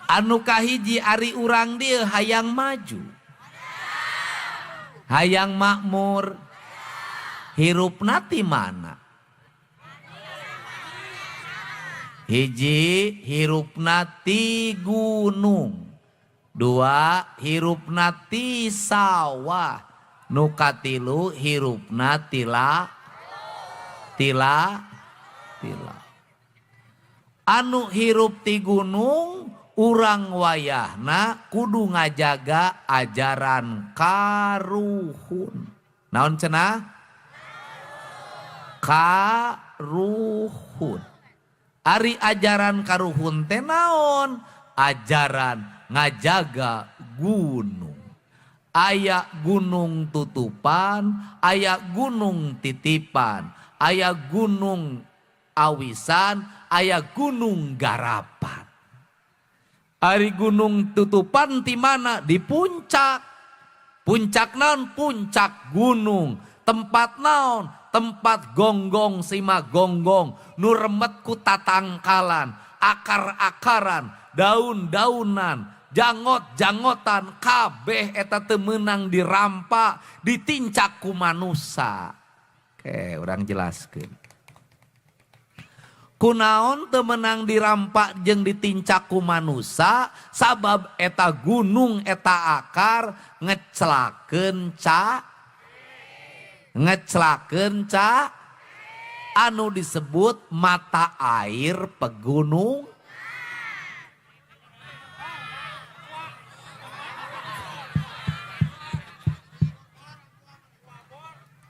Anu kahiji ari urang dieu hayang maju, hayang makmur, hirupna ti mana? Hiji hirupna ti gunung, dua hirupna ti sawah, nu katilu hirupna tila tila tila. Anu hirup ti gunung urang wayahna kudu ngajaga ajaran karuhun. Naon cenah? Karuhun. Ari ajaran karuhun teh naon? Ajaran ngajaga gunung. Aya gunung tutupan, aya gunung titipan, aya gunung awisan, aya gunung garapan. Ari gunung tutupan ti mana? Di puncak. Puncak naon? Puncak gunung. Tempat naon? Tempat gonggong sima gonggong nu remet ku tatangkalan, akar-akaran, daun-daunan, jangot-jangotan kabeh eta teu meunang dirampa, ditincak ku manusa. Oke, urang jelaskeun. Kunaon teu meunang dirampa jeung ditincak ku manusa, sabab eta gunung eta akar ngeclakeun ca ngeclakeun ca anu disebut mata air pegunung.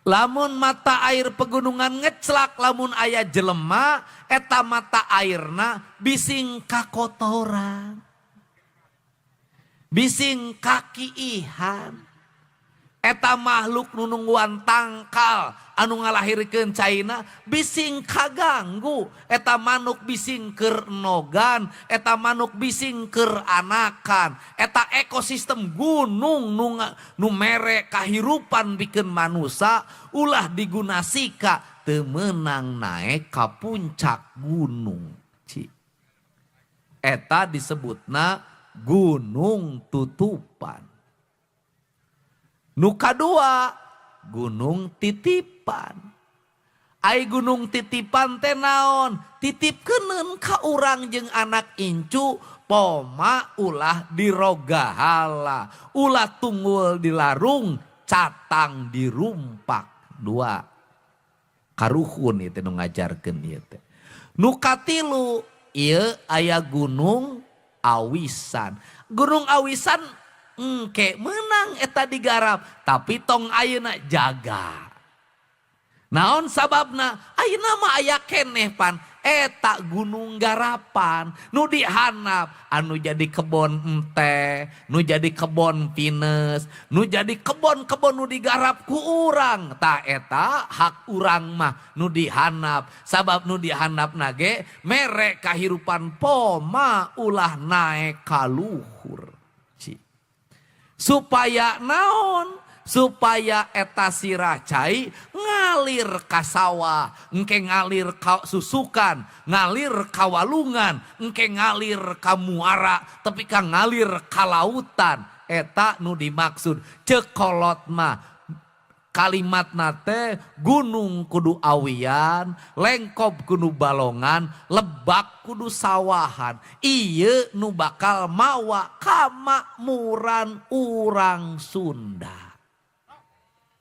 Lamun mata air pegunungan ngeclak, lamun aya jelema eta mata airna bising kakotoran, bising kakiihan. Eta makhluk nu nungguan tangkal anu ngalahirkeun caina bising kaganggu. Eta manuk bising keur enogan, eta manuk bising keur anakan. Eta ekosistem gunung nu mere kahirupan bikeun manusa ulah digunasika teu meunang naek ka puncak gunung. Ci. Eta disebutna gunung tutupan. Nu kadua gunung titipan. Ai gunung titipan teh naon? Titipkeuneun ka urang jeung anak incu poma ulah dirogahala, ulah tunggul dilarung, catang dirumpak. Dua. Karuhun ieu teh nu ngajarkeun ieu teh. Nu katilu ieu aya gunung awisan. Gunung awisan engke menang eta digarap, tapi tong ayeuna jaga. Naon sababna? Ayeuna mah aya keneh pan eta gunung garapan nu dihanap anu jadi kebon ente, nu jadi kebon pinus, nu jadi kebon-kebon nu digarap ku urang. Ta eta hak urang mah nu dihanap, sabab nu dihanap nage mere kahirupan poma ulah naek ka luhur. Supaya naon? Supaya eta sirah cai ngalir ka sawah, engke ngalir ka susukan, ngalir ka walungan, engke ngalir ka muara, tepi ka ngalir ka lautan. Eta nu dimaksud ceuk kolot mah kalimatna teh gunung kudu awian, lengkob kudu balongan, lebak kudu sawahan. Ieu nu bakal mawa kamakmuran urang Sunda.